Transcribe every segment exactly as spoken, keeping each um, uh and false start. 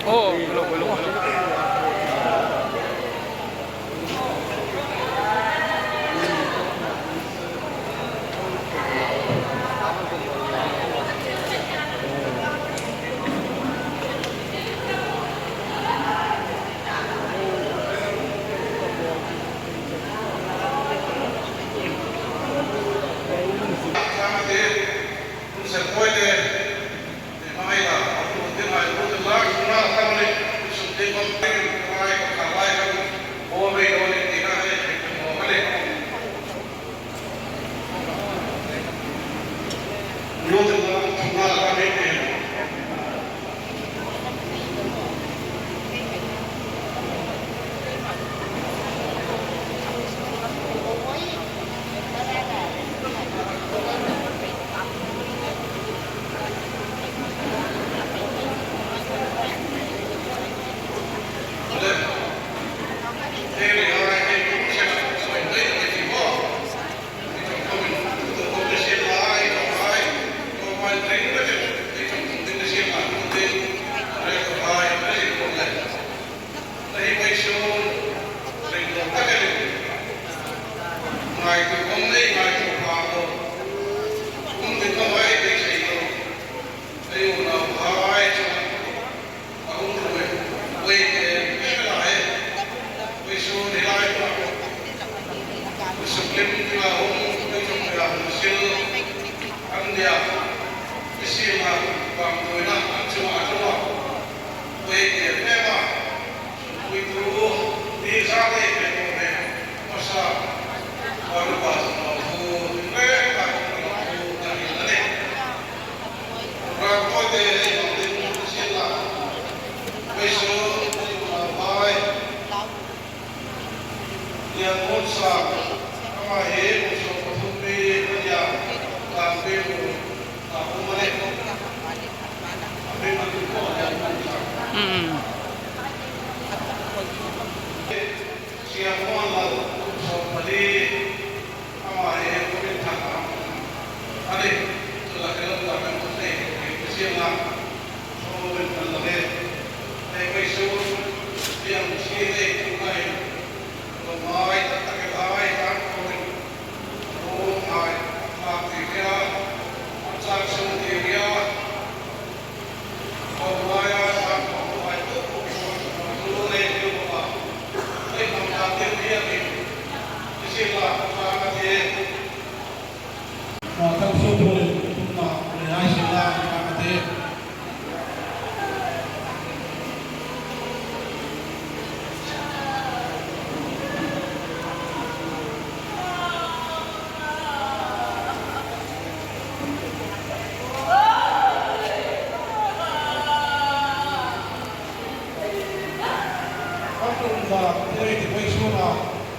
Oh, hello, hello, hello. Mm.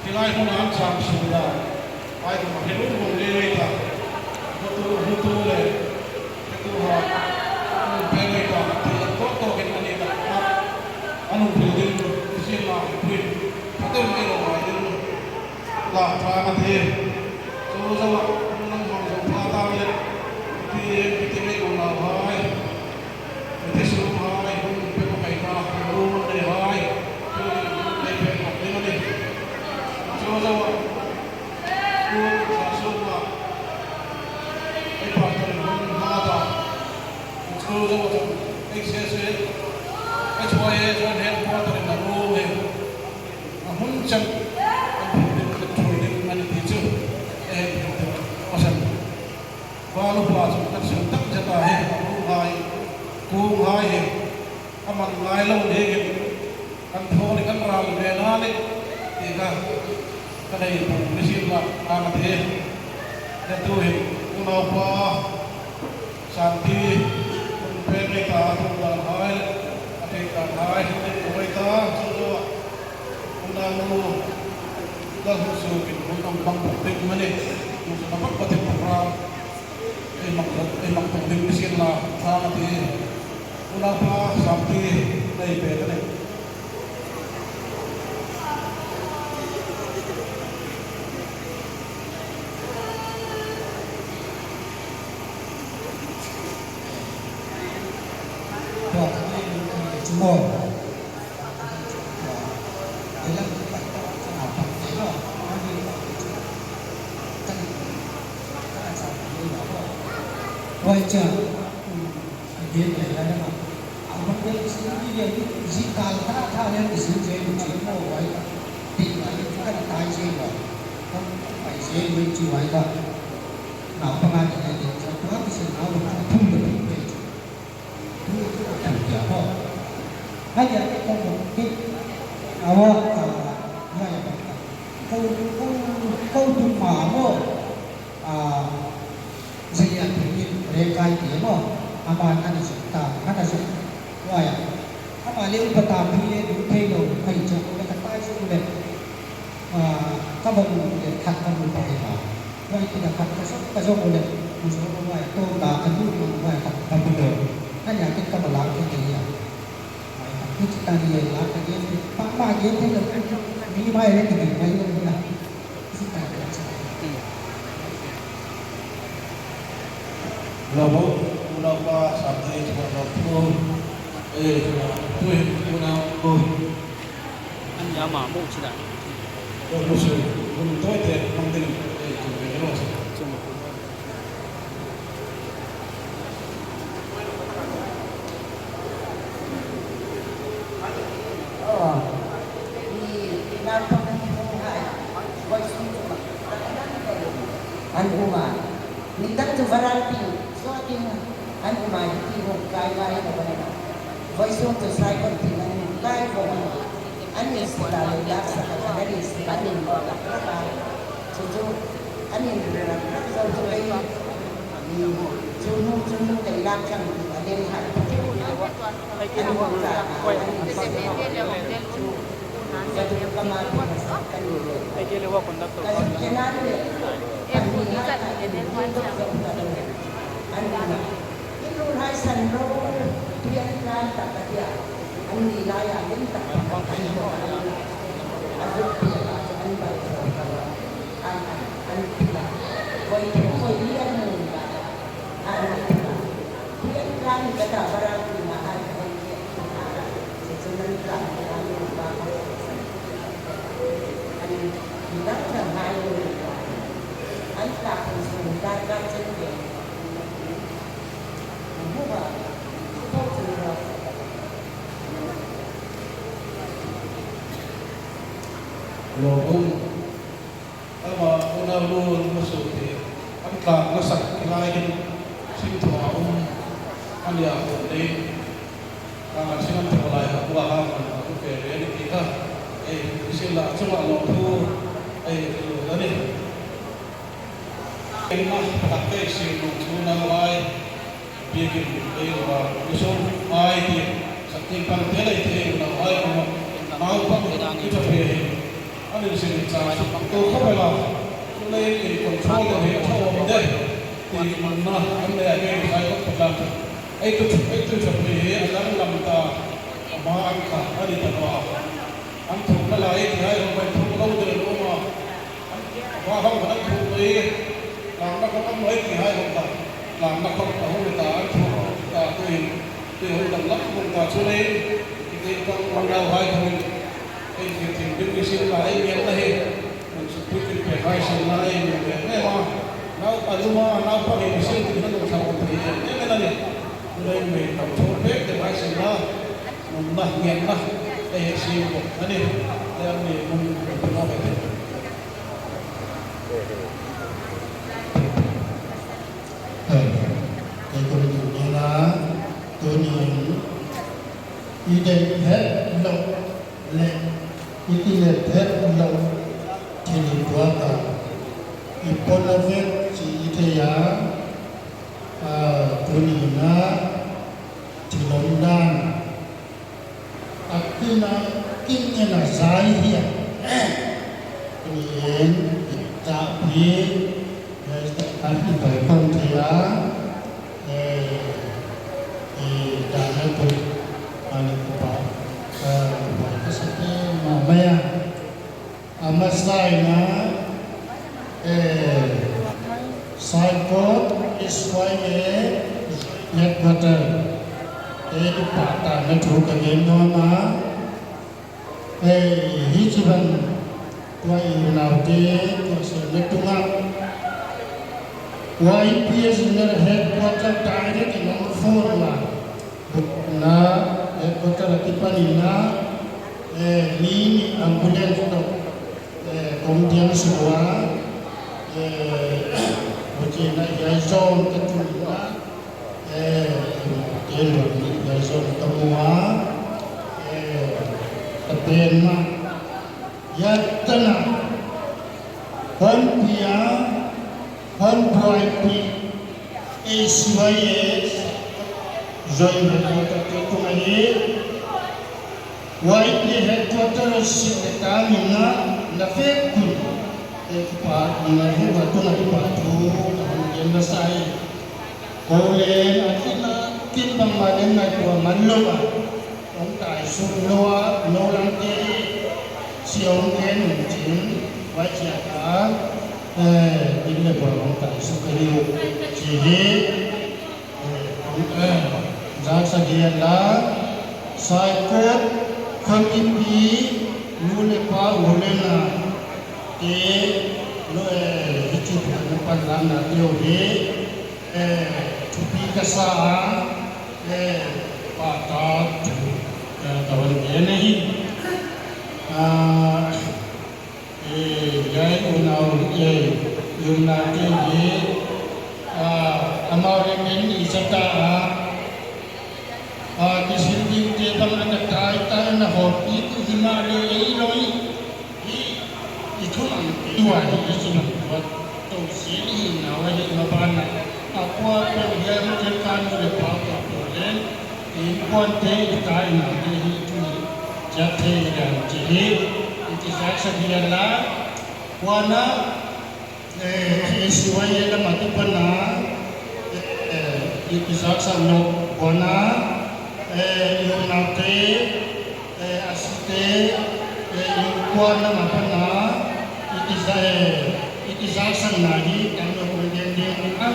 Hilai hun a chang sung dan. Ai, tu ma helum mun le le ta. Mutu, mutu le. Mutu ha. Mun pe le ta. Ti to to ken ani ta. Anu building. Isi ma pui. Atu mi lo ma din. La pa ma te. So so la. Nang hong so pa ta le. Ti ti mi ko la hai. Ti sum hai, hun pe ko kai ta, hun le hai, hun le pe ko le ni. Zo zo, hun sa sum ma, ei pa ta hun ma ta. Zo zo, ei se se, ei chua ei chua hen pa ta na ru le. A hun Chan, an thil ding, an thil ding, an ti chu, eh, thil ding, a san. Val upa chu kan sil tak zet a hi, a lunghai, kung hai hi, a man ngai lou ni hi, kan thaw ni kan ral ve na ni, ti kha, ka nei pung ni sil la, a ka ti. Ka tu hi, unaupa, Santi, kun pe ngai ta, kun dan hai, a ti dan hai, kun pe ngai ta, chu chu. Unau nu, ka hu su kin hun am bang bang ding mani, nu sa na bang bang ding program. Ei mak, ei mak bang ding ni sil la, sa na ti. Unaupa Santi, nei pe ka nei. Tua ka nei, ka nei, chu mo. Huai cha, a bang tel isi ni dia ni, zi kal kha tha leng isi je ni chi mo huai ka. Ti huai ka tai je huai. Ka pai je ni chi huai ka. Na pa nga ni ni cha, pa ki se na ba ka thum ba thum pe. Huai dia kei kou bang kei, awa, ah, huai bang kei. Kou, kou, kou tu ma mo, ah, zia tu ni re kai ti mo, ama na ni ta, na na zia. Huai. Ama le upa ta pi le du thei lou, kai cha ko le ka tai su le. Ah, ka bang le khat ka mu pa he ba. Huai kina khat ka zong, ka zong uleh, mu zong uleh, huai, tawm dah ka nu mah huai khat ka mu lou. Huai a kei ka ba lak kei kei a. Huai khat kei chih ta ni lak ka gen te, pa ma gen te lou, mi mai leh kei mai lou na. Chih ta ni a chih. Lou bo, unaupa, Santi, chih ma lou bo. Eh, chih ma, tu hin, unau, bo. An ya ma mo chi da. Ko lu su, ko lu toi te, mang ding, eh, ko lu su. Oh, i, i naupang ni hong hai, boy sung tu ma. An uma, ni tak tu varal pi, so kin, an uma i ti hong kai mai ko na. Voi sung tu sai kon ti nan kai ko. An ni sila le lak sa ka na ni sila ni mo la ka. Chu chu, an ni le lak lak zo chu lei. Chu nu, chu nu le lak chang a leng hai. An ni sa, an ni sila. Chu, chu ka ma ti sa ka ni le. Ka zu ke na le. An ni hai ka ni le. An ni na. I nu hai san lo, pian kan tak ka dia. An ni lai a, min tak ka dia. A zuk pian a, an bai sa ka. An, an, an pila. Koi tu, koi ni an nu la. An pila. Pian kan ka ta bara ku na hai ka dia. Sa sa nan kan ka ni ba ka. An ni la ka hai ni. An tak ku sun ka ka chen ke. Lou um, ama unau nu masuk te, an tlak masak kilai in, sim thua um, an ya um ding, a sim an thua lai a, bua ha man a, ku pe ve ni ti kha, eh, isi la chunga lou thu, eh, lou la ni. Keimah phatak kei sin nung chu nau ai, biakin ei lua, i sung ai ti, saktin pang te lei te nau ai ko, nau pang i ta pe hi. An in sin cha, to kha bela, chu lei in control ko hi, cha om de. Ti mun na, an lei ai kei sai ko phatak. Ei tu, ei tu cha pe hi, a dang lam ta, ama an kha, an i ta ba. An thuk na lai ti hai, hong pai thuk lou de lou ma. Huai hong an thuk mai, lam na khong an mai ti hai hong ta. Lam na khong a hong ta an thuk ta tu in, tu hong dam lak hong ta chu lei, i te pang hong lau hai thong in. Ei thil thil bil ki sin la ei mian na hi. Mun su pi pi pe hai sin la ei mian na ma. Nau a lu ma, nau pa hi sin ti na nung sa hong ti. Ei mian na ni. Nau ei mian tam thuk pe te hai sin la. Nung na mian na. Ei sin hong na ni. Leng ni mun ka pina pe pe. Eh, kei kon tu ni na, tuni in i deih het lou leh i kilet het lou thil i tuak a, i pon a vet chih i thei a, ah, tuni in a thil omdan a kin a, kin ngen a zai hi a. Tuni in i zahpi, eh, a hih pai kon thei a, eh, eh, dan a tu, a na ku pa, eh, pai ka sa te ma mai a. A masa in a, eh, Saikot S Y A headquarter, eh, i pahtakna thu ka gen nuam a, eh, hichibang tua i unaute, tua sawlna tunga, Y P S General Headquarter direct in hong phone ua, na, headquarter akipan in a, eh, mi nih ambulance toh, eh, kong diang suk ua, eh, huchi in a hiai zone ka tun in a, eh, ken wa ni hiai zone ka mu a, eh, ka pen ma. Hiai tan a hon pia, hon buaipih, S Y A Joint Headquarter te tung ahi. Y P A Headquarter sik le ta min na, na fek kun. E pa, na hu wa tu na tu pa tu, na hu gen na sai. Ko le, na tu na, kin bang ma le na tu a man lou a. Hong taisuk lou a, nou lam te hi, si hong gen un chin, huai chiang a, eh, inn le bual hong taisuk ka hi uh, chi hi, eh, hong, eh, zak sa dia la, Saikot, khon kipi, nu le pa, u le nau, te, lou, eh, hichi tuan pan lam na te uh hi, eh, thupi ka sa a, eh, pahtak thu, eh, ka van gen ahi. Ah, eh, hiai unau, eh, unaute hi, ah, amau le ken i sa ta a, ah, kisil ding te bang a ka tai tai na hon pi tu himahleh ei lou i. Hi, i thumang tua hi, i thumang tua. Tou si ni hi na wa hi ma ban na. A kua pe u hiai ma tel kan u le pa pa po le. I kuan te i ta i na te hi tu. Chia te i dan te hi. I ti sa sa dia la. Kuan a. Eh, S Y A lam akipan a, eh, i kizaksak lou kuan a, eh, i unaute, eh, a site, eh, i kuan lam akipan a, i kiza-, eh, i kizaksakna hi, kan lou kong gen ding a,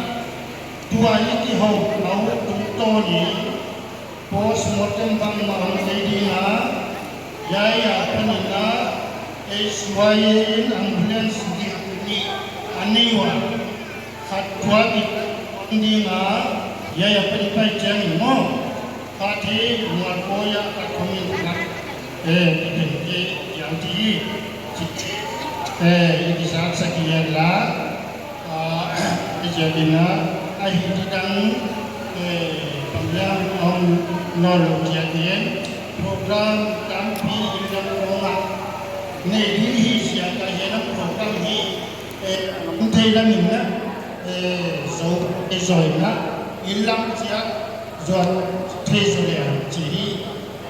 tua i kihou, a u tungtawn i, Postmortem bangmah hong nei ding a, hiai apan in a, S Y A in ambulance nih a nei ua, khat tuak i ding a, hiai apan i pai chiang in maw, khat hi Mualkoi a, khat Khumin khat, eh, i pen te, hiai ti, chi, eh, i kizaksak hi la. Ah, i ziak in a, a hi ti dang, eh, pamliang om nawnlou ziak in, program tampi i lam kong a nei ding hi ziak a, hiai lam program hi, eh, um thei lam in a, eh, zou, eh, zou in a, i lam ziak, zuat thei zou le ang chi hi,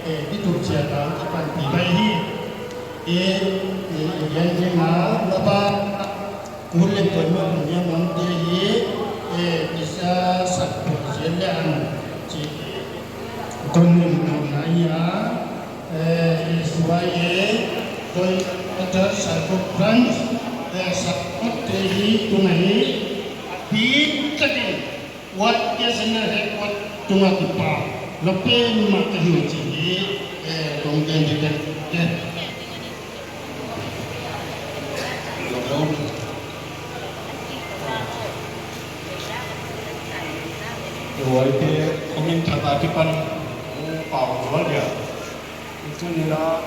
eh, i tu ziak a, i panpih mai hi, eh, eh, i gen ding a, baba, Hun le poimoh pahniam omte hi, eh, kizaksak pah zel le ang chi kon ngen nawn ahi a, eh, S Y A, Joint Headquarter Saikot Branch, eh, Saikot te hi tung ahi, a bit takin, Wat ke sena he wat tunga kipa. Lou pen mah ka hi uh chi hi, eh, kong gen di pen, eh. Huai te, kong in thata kipan, eh, pau zual dia. Itu ni la,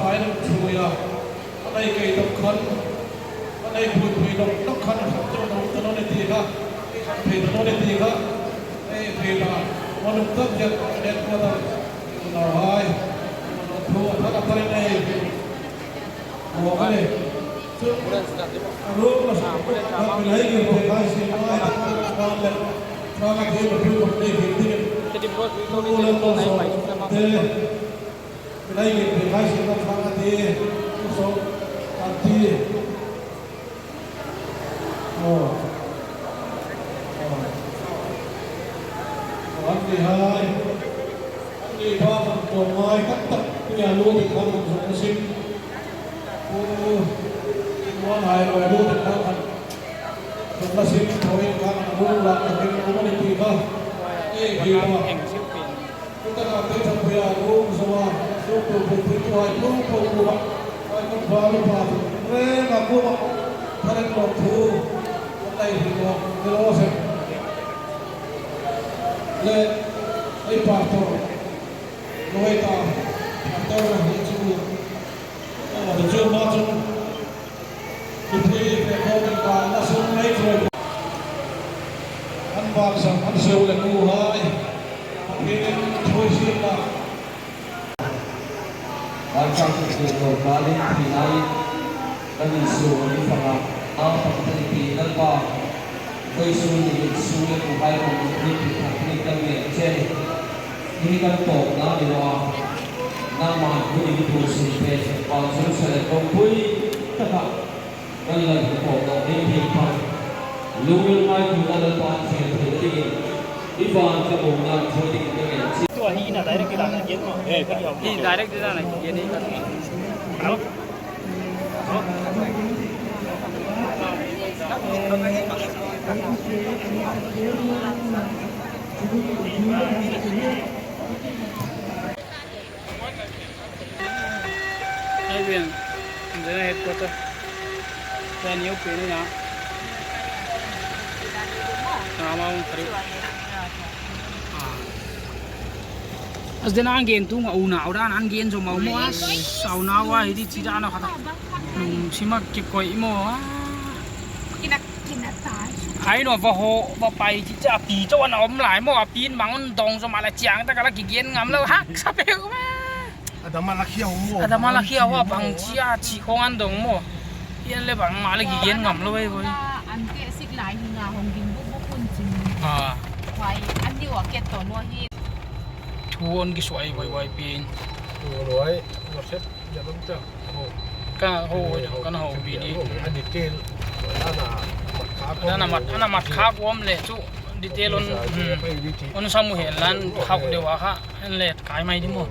Pathian in thu ia. A nei kei tok khan, a nei phuiphui tok tok khan khat chauh dong ta nawn e ti kha, khat phei ta nawn e ti kha, ei phei ta, manuk tak hian a net kua ta, unau hai, thu a thak a thak in ei, mawk a ni. Chu, a ruang a sa, a milai ngirte khai si, a ngai tak tak leh, thang a thei, a thu khawm nei thei dingin, thu leh thu sawm te, Milai ngirte khai si tak kha a ti, u sawm, a ti. Oh. Oh. Oh, an ni hai. An ni pa kan tuam ngai tak tak, tu ia lu ti kha kan zong sim. Oh. Wan hai lo lu ti kha kan. La sim thawin kan lung lak takin um a ni ti kha. Ei, hi ba. Tuta ka te thapuia lung zoma, suk tu pui pui tu hai lung pui pui ba. Ai kan ba lu ba tu. Re ma ku ba. Tharen lo tu. Kan lai hi lo. Ni lo se. Le, ei pa to. Lo ei ta. Pa to na hi chu. Oh, tu chu ma chu. An bang sang an seu le ku hai. Pathian in thoi si la. An sang tu tu lo ka lin pi lai. Kan in su ni fa la. A pa ta ni pi na pa. Koi su ni su le ku hai ko ni pi ta ni kan ni che. Ni kan to na ni wa. Na ma ku ni tu si pe. Pa su se le ko pui. Ta ka. Kan Lalpa pawtdawh ding hi phan. Lungngaitu Lalpa chian thei dingin, i van ka bawmna thawi dingin ka ngen chi. Tua hi na direct i dan a gen maw. Hi direct i dan a gen hi. Ai biang, dia headquarter. Dia new pen na. Nama ung kari. As dia na ang gen tu nga una, ora ang gen zo mau mo as, au na wa hidi chida na kata. Nung sima ke koi mo. Ai no va ho, va pai chi cha pi cho an om lai mo, a pin bang un dong zo ma la chiang ta ka la ki gen ngam lo hak sa pe u ma. Adama la khiau mo. Adama la khiau a bang chi a chi khong an dong mo. Pian le bang ma la ki gen ngam lo ei boi. An ke sik lai hi nga hong ging bu bu kun chin. Ah. Wai an ni wa ke to no hi. Thu on ki suai wai wai pin. Thu on wai, wa set ya bang cha. Ka ho, ka na ho pi di. Ana mat, ana mat khak om le chu detail on, hmm. On samu hen lan khak deuh a kha, en le kai mai di mo.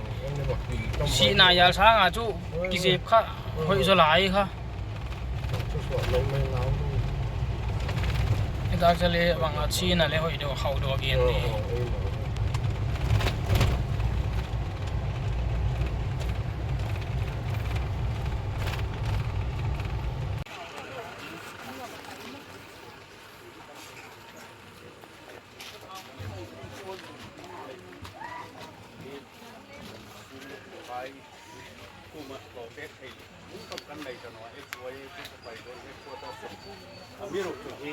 Si na yal sang a chu kizep kha, hoih zo lai kha. Itak cha le bang a si na le hoih deuh khau deuh a gen di. Amiruokchu hi,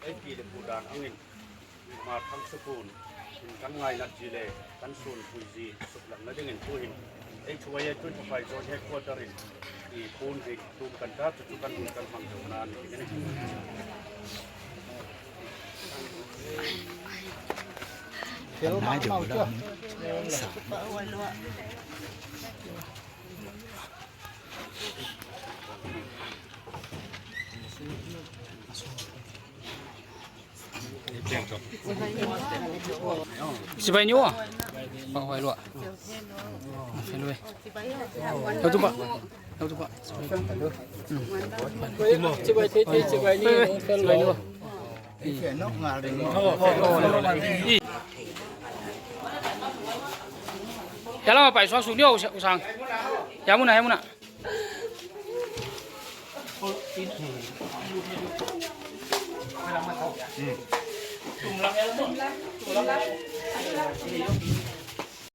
ei pi le pu dan angin, Hmar Thang Sukun in kan ngainat zi le kan sunpui zi suklatna dingin tuhin H Y A twenty-five Zone Headquarter in i phun hi tum kan ta, chu chu kan hun kan hmang zo nan. Nai deuh lo. Sa. Sipai ni wa. Ba huai lua. Hello. Hello tu ba. Hello tu ba. Sipai thei thei sipai ni. Sipai ni wa. Ya la pai suak su ni u sang. Ya muna, ya muna.